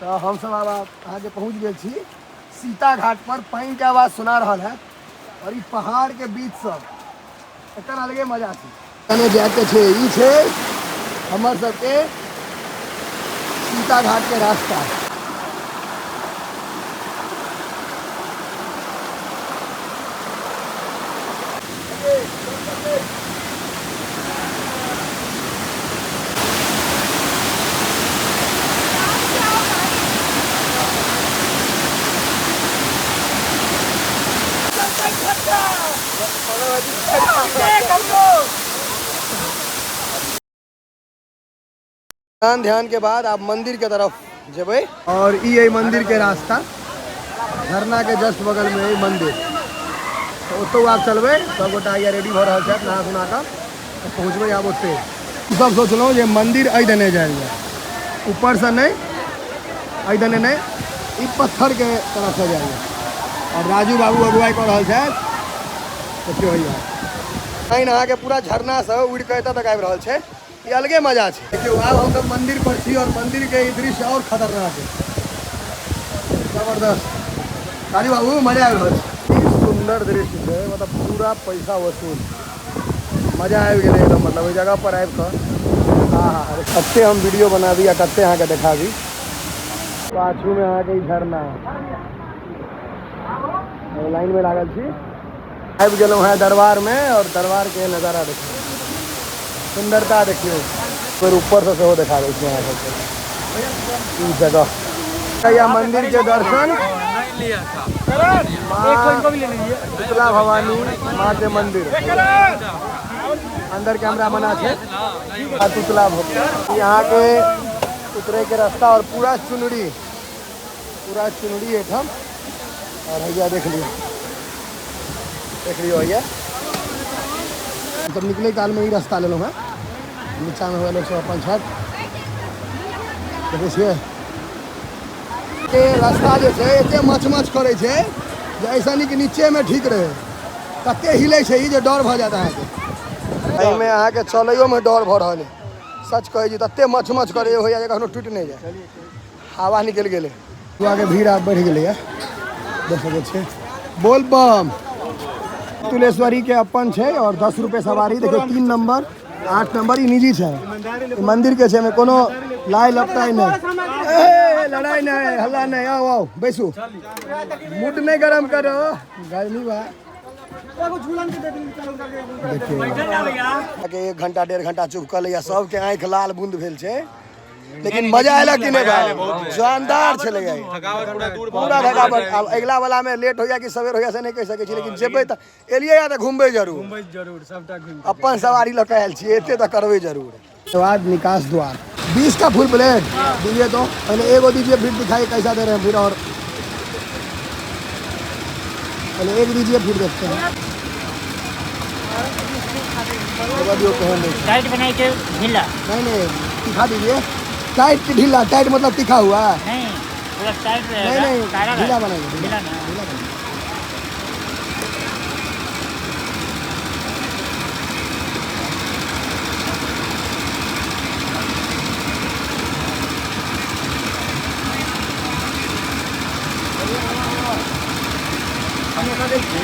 तऽ हमसब आब अहाँके पहुँच गेल छी सीता घाट पर। पानिके आवाज सुना रहल है और ई पहाड़के बीचसँ एकर अलगे मजा छै। कने जायके छै, ई छै हमर सबके सीता घाट के रास्ता। ध्यान ध्यान के बाद आप मंदिर के तरफ जेबै और ई है मंदिर के रास्ता, झरना के जस्ट बगल में है मंदिर। तो ओतौ आब चलबै, सब गोटा आइया रेडी भऽ रहल छथि नहा सुना कऽ, तऽ पहुँचबै आब ओतै। सब सोचलहुँ जे मंदिर एहि दने जायल जाय, ऊपरसँ नहि, एहि दने नहि, ई पत्थर के तरफसँ जायल जाय। और राजू बाबू अगुवाई कऽ रहल छथि। देखियौ भैया, पानि अहाँके पूरा झरनासँ उड़ि कऽ एतऽ तक आबि रहल छै, ई अलगे मजा छै। देखियौ आब हमसब मंदिर पर छी और मंदिर के ई दृश्य और खतरनाक है, जबरदस्त। राजू बाबू मजा आबि रहल छै। ई सुंदर दृश्य छै, मतलब पूरा पैसा वसूल, मजा आबि गेलै एकदम, मतलब ओहि जगह पर आबि कऽ। हाँ हाँ, कते हम वीडियो बनाबी आ कते अहाँके देखाबी। पाछू में अहाँके ई झरना, लाइन में लागल छी। आबि गेलहुँ हेँ दरबार में और दरबार के नजारा देखियौ, सुंदरता देखियौ। फेर ऊपर से सेहो देखा दै छी अहाँ सबके ई जगह। या मंदिर के दर्शन, माँ शीतला भवानी माँ के मंदिर। अंदर कैमरा मना छै। आ तुतला भवानी यहाँ के उतरे के रास्ता और पूरा चुनरी, पूरा चुनरी एठाम। और भैया देख लियो, देख लियो भैया। सब निकले काल में ई रास्ता लेलहुँ हेँ। नीचा में हुए लोग सब अपन छथि। देखै छियै ए रास्ता जे छै एते मच मच करै छै जे ऐसा नहीं कि नीचे में ठीक रहे, कते हिलै छै ई जे डर भऽ जायत अहाँके। एहिमे अहाँके चलैयो में डर भऽ रहल है, सच कहै छी। तते मच मच करै होइया जे कखनो टूटि नहि जाय। हवा निकलि गेलै। के भीड़ आब बढ़ि गेलैए, देख सकै छियै। बोल बम तुलेश्वरी के अपन छै और 10 रुपए सवारी। देखियौ 3 नंबर 8 नंबर ई निजी छै, ई मंदिर के छै, एहिमे कोनो लाइ लपटाइ नहि, ए लड़ाई नहि, हल्ला नहि। आउ आउ बैसू, मूड नहि गरम करो, गर्मी बा। देखियौ 1 घंटा 1.5 घंटा चुपकल या सबके आँखि लाल बूंद भेल छै, लेकिन मजा आयल कि नहीं भाई? शानदार छलै पूरा थकावट। आब अगिला वाला में लेट हो जाए कि सवेर हो जाए से नहीं कहि सकै छी, लेकिन जेबै तऽ एलियै या तऽ घुमबै जरूर, जरूर सबटा घुमि अपन सवारी लऽ कऽ आयल छियै, एते तऽ करबै जरूर। बाद निकास द्वार 20 का फुल प्लेट दीजिए, तो पहले एगो दीजिए फिर दिखाइए कैसा दे रहे हैं, फिर और पहले एक दीजिए फिर देखते हैं। टाइट बनाई के ढीला? नहीं नहीं, तीखा दीजिए। टाइट की ढीला? टाइट मतलब तीखा हुआ? नहीं, पूरा टाइट रहेगा। नहीं नहीं, ढीला बनाइए, ढीला ना, ढीला बनाइए।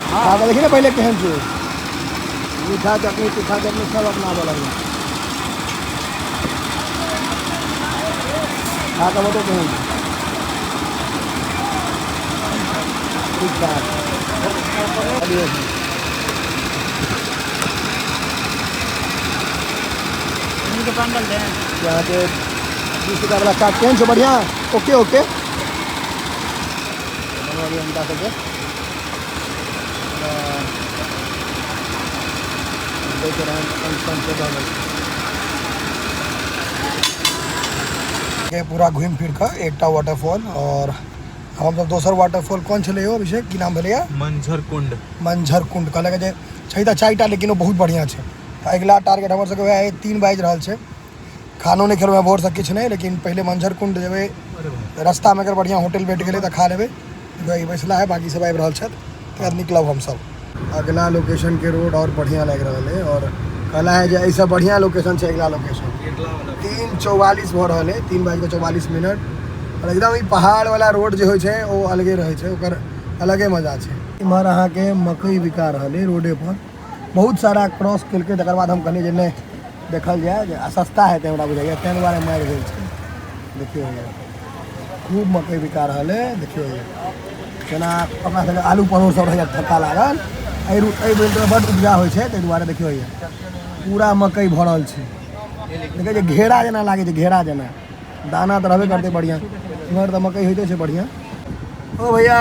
हाँ देखिए ना पहले केहन छै, मीठा चटनी तीखा चटनी सब अपना आबऽ लगलै। खा कऽ बताउ केहन छै। ठीक ठाक। अहाँके 20 रुपया वाला चाट केहन छै? बढ़िआँ, ओके ओके। बनबऽ दिअ हुनका सबके। दैके रहन से के पूरा घुमि फिर कऽ एकटा वाटरफॉल और हमसब दोसर वाटरफॉल कोन छलै यौ अभिषेक, की नाम भेलैया? मंझर कुंड। मंझर कुंड कहलक जे छै तऽ 4टा, लेकिन ओ बहुत बढ़िआँ छै। तऽ अगिला टारगेट हमर सबके वएह 3 बाजि रहल छै, खानो नहि खेलहुँ हेँ भोरसँ किछु नहि, लेकिन पहिले मंझर कुंड जेबै। रास्तामे अगर बढ़िआँ होटल भेट गेलै तऽ खा लेबै। बैसला है, बाकी सब आबि रहल छथि, तकर बाद निकलब हमसब। अगला लोकेशन के रोड और बढ़िया लागि रहल है और कहला है जे एहिसँ बढ़िया लोकेशन छै अगिला लोकेशन। 3:44 भऽ रहल है, 3:44। आओर एकदम ई पहाड़वला रोड जे होइ छै ओ अलगे रहै छै, ओकर अलगे मजा छै। इम्हर अहाँके मकई बिका रहल अइ रोडेपर, बहुत सारा क्रॉस केलकै, तकर बाद हम कहलियै जे नहि देखल जाय जे सस्ता हेतै हमरा बुझाइए, ताहि दुआरे मारि भेल छै। देखियौ खूब मकई बिका रहल अइ। देखियौ जेना अपना सबके आलू परोड़ सब रहैए थक्का लागल, एहि एहि बेल्टमे बड्ड उपजा होइ छै, ताहि दुआरे देखियौ पूरा मकई भरल छै। देखै छै घेरा जेना लागै छै, घेरा जेना दाना तऽ रहबे करतै बढ़िआँ। इम्हर तऽ मकई होइते छै बढ़िआँ। ओ भैया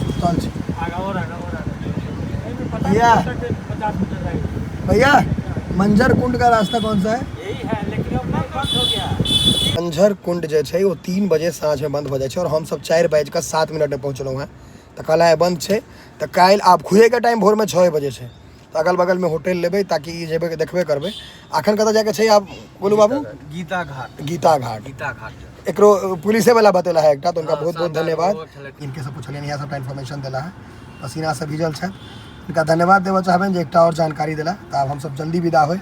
सुतल छै। भैया भैया मंजर कुंड का रास्ता कौन सा है? यही है, लेकिन अब नहीं, बंद हो गया। मंजर कुंड जे छै ओ 3 बजे साँझमे बंद भऽ जाइ छै और हमसब 4:07 में पहुँचलहुँ हेँ, तऽ कहला आइ बंद छै, तऽ काल्हि आब खुजैके टाइम भोरमे 6 बजे छै। तऽ अगल बगलमे होटल लेबै ताकि ई जेबै देखबे करबै। अखन कतऽ जायके छै आब गोलू बाबू? गीता घाट। गीता घाट। गीता घाट एकरो पुलिसे वाला बतेला है एकटा, तऽ हुनका हाँ, बहुत बहुत शानदार, धन्यवाद। बहुत छलथि। इनके से पुछलियनि, इएह सबटा इन्फॉर्मेशन देला है, पसीना से भीजल छथि, हुनका धन्यवाद देबऽ चाहबनि जे एकटा आओर जानकारी देला। तऽ आब हमसब जल्दी विदा होइ,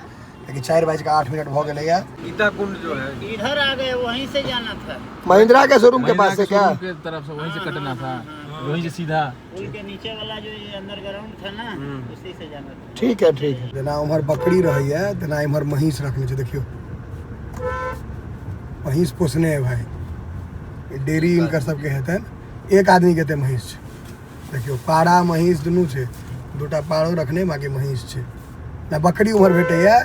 कियाकि 4:08 भऽ गेलैया। गीता कुंड जो है इधर आ गए, वहीं से जाना था। महिंद्रा के शोरूम के पास महिंद्रा से क्या शोरूम के तरफ से वहीं से कटना था, वहीं से सीधा पुल के नीचे वाला जो ये अंडरग्राउंड था ना, उसी से जाना था। ठीक है ठीक है। जेना उम्हर बकरी रहैया तेना इम्हर महींस रखने छै। देखियौ महींस पोसने है भाई, डेयरी इनकर सबके हेतनि, एक आदमी के एते महींस छै। देखियौ पारा महींस दुनू छै, दूटा पारो रखने, बाकी महींस छै। ना बकरी उम्हर भेटैया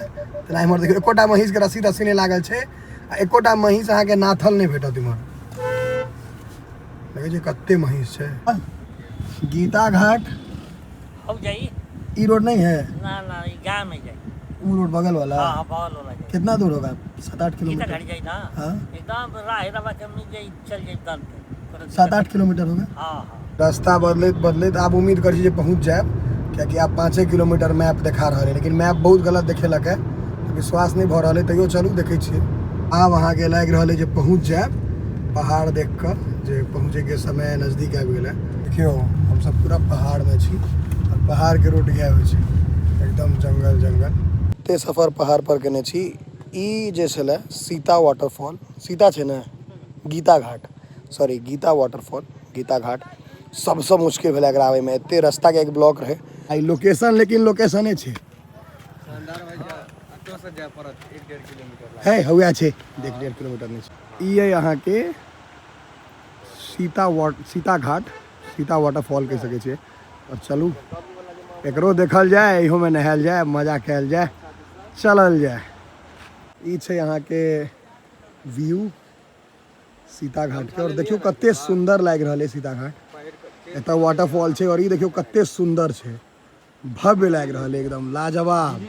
तेना इम्हर देखियौ एकोटा महींसके रस्सी तस्सी नहि लागल छै आ एकोटा महींस अहाँके नाथल नहि भेटत इम्हर। देखै छियै कते महींस छै। गीता घाट हो जाई। ई रोड नहीं है? ना ना, ये गांव में जाई। वो रोड बगल वाला? हाँ हाँ, बगल वाला जाई। कितना दूर होगा, 7-8 गीता किलोमीटर? घाट जाई ना। हाँ। एकदम राह रवा के मिल जाई, चल जाई दल पे, कोनो दिक्कत 7-8 किलोमीटर होगा। हाँ हाँ। रास्ता बदलैत बदलैत आब उम्मीद करै छी जे पहुँच जायब, कियाकि आब 5 किलोमीटर मैप देखा रहल है, लेकिन मैप बहुत गलत देखेलक है, विश्वास नहि भऽ रहल है, तैयो चलू देखै छियै। आब अहाँके लागि रहल है जे पहुँच जायब, पहाड़ देख कऽ जे पहुँचैके समय नजदीक आबि गेलै। देखियौ हमसब पूरा पहाड़मे छी और पहाड़के रोड इएह होइ छै, एकदम जंगल जंगल। एते सफर पहाड़ पर केने छी। ई जे छलै सीता वाटरफॉल, सीता छै ने, गीता घाट, सॉरी गीता वाटरफॉल, गीता घाट सबसँ मुश्किल भेलै एकरा आबैमे, एते रास्ताके एक ब्लॉक रहै। आ ई लोकेशन लेकिन लोकेशने छै ऑटो से जाय पड़त 1-1.5 किलोमीटर। है हौआ छै, 1-1.5 किलोमीटर नहि छै। ई अइ अहाँके सीता घाट, सीता वाटरफॉल कहि सकै छियै। आओर चलू एकरो देखल जाय, इहोमे नहायल जाय, मजा कयल जाय, चलल जाय। ई छै अहाँके व्यू सीता घाट के, और देखियौ कते सुंदर लागि रहल है सीता घाट। एतऽ वाटरफॉल छै और ई देखियौ कते सुंदर छै, भव्य लागि रहल है, एकदम लाजवाब।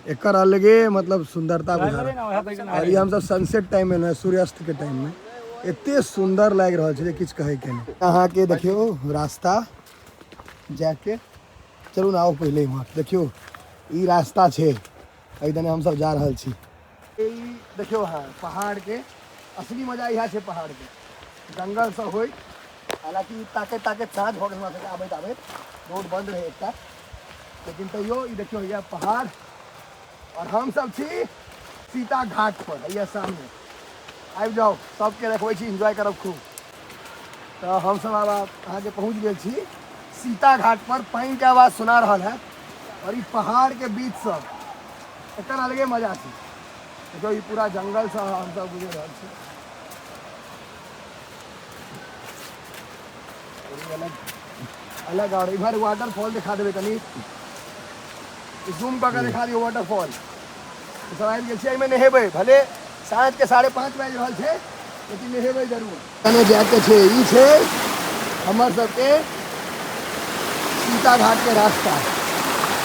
एकर अलगे मतलब सुंदरता बुझा रहल। और ई हमसब सनसेट टाइम में एलहुँ, सूर्यास्त के टाइम में, एते सुंदर लागि रहल छै जे किछु कहै के नहि। अहाँके देखियौ रास्ता जाके, चलू ने आउ पहिले इम्हर। देखियौ ई रास्ता छै, एहि दने हमसब जा रहल छी। ई देखियौ अहाँ पहाड़ के असली मजा इएह छै, पहाड़ के जंगल से होइत। हालांकि ताकैत ताकैत साँझ भऽ गेल हमरा सबके आबैत आबैत, रोड बंद रहै एकटा, लेकिन तैयो ई देखियौ इएह पहाड़। और हमसब छी सीता घाट पर, इएह सामने। आबि जाउ, सबके देखबै छी, एन्जॉय करब खूब। तऽ हमसब आब अहाँके पहुँच गेल छी सीता घाट पर। पानिके आवाज सुना रहल है और ई पहाड़ के बीचसँ एकर अलगे मजा छै। देखियौ ई पूरा जंगलसँ हमसब गुजरि रहल छी। अलग अलग। और इधर वाटरफॉल दिखा देबै कनी, जूम कऽ के देखा दियौ वाटरफॉल। सब आबि गेल छियै, एहिमे नहेबै, भले साँझके 5:30 बाजि रहल छै, लेकिन नहेबै जरूर। कने जायके छै। ई छै हमर सबके सीता घाट के रास्ता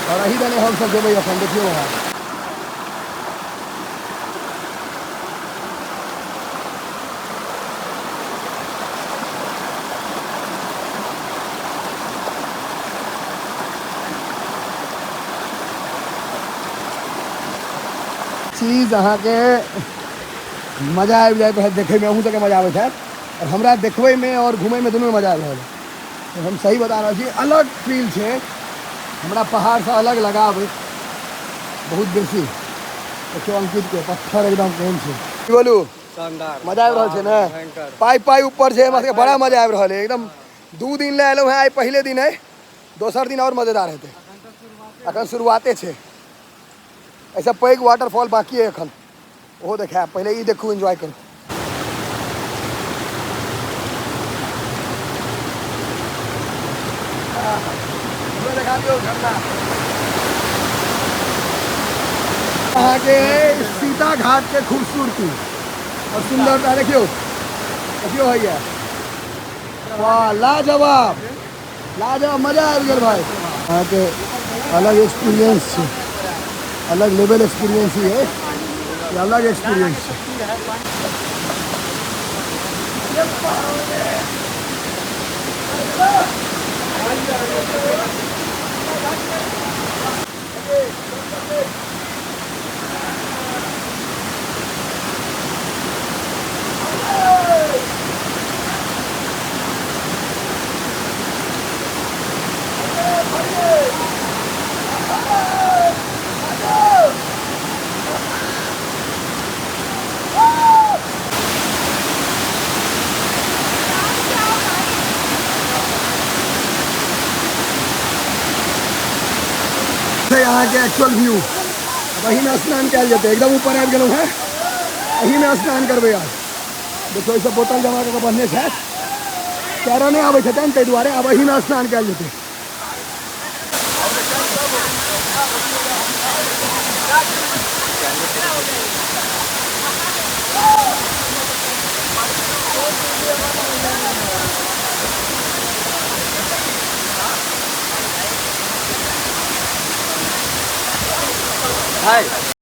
और एही दने हमसब जेबै अखन। देखियौ अहाँ चीज, अहाँके मजा आबि जाइत रहत देखैमे, अहूँ सबके मजा आबैत हैत और हमरा देखबैमे और घुमैमे दुनूमे मजा आबि रहल है। हम सही बता रहल छी, अलग फील छै। हमरा पहाड़सँ अलग लगाव अइ बहुत बेसी। देखियौ अंकितके पत्थर एकदम केहन छै। की बोलू? शानदार। मजा आबि रहल छै ने? भयंकर। पाइ पाइ ऊपर छै, हमरा सबके बड़ा मजा आबि रहल है एकदम। 2 दिन ले एलहुँ हेँ, आइ पहिले दिन है, दोसर दिन और मजेदार हेतै। अखन शुरुआते छै, ऐसा पैघ वाटरफॉल बाकी है अखन, ओहो देखायब। पहिले ई देखू, एन्जॉय करू। देखा दियौ झरना। अहाँके सीता घाट के खूबसूरती और सुंदरता देखियौ, देखियौ हैया, वाह लाजवाब लाजवाब, मजा आबि गेल भाई। अहाँके अलग एक्सपीरियंस छै, अलग लेवल एक्सपीरियंस ही है, ये अलग एक्सपीरियंस छै। यहाँ के एक्चुअल व्यू, एहीमे स्नान कयल जेतै। एकदम ऊपर आबि गेलहुँ हेँ, एहीमे स्नान करबै आब। देखियौ, एहिसँ बोतल जमा कऽ बन्हने छथि, तैरऽ नहि आबै छथि ताहि दुआरे। आब एहीमे स्नान कयल जेतै। हाय।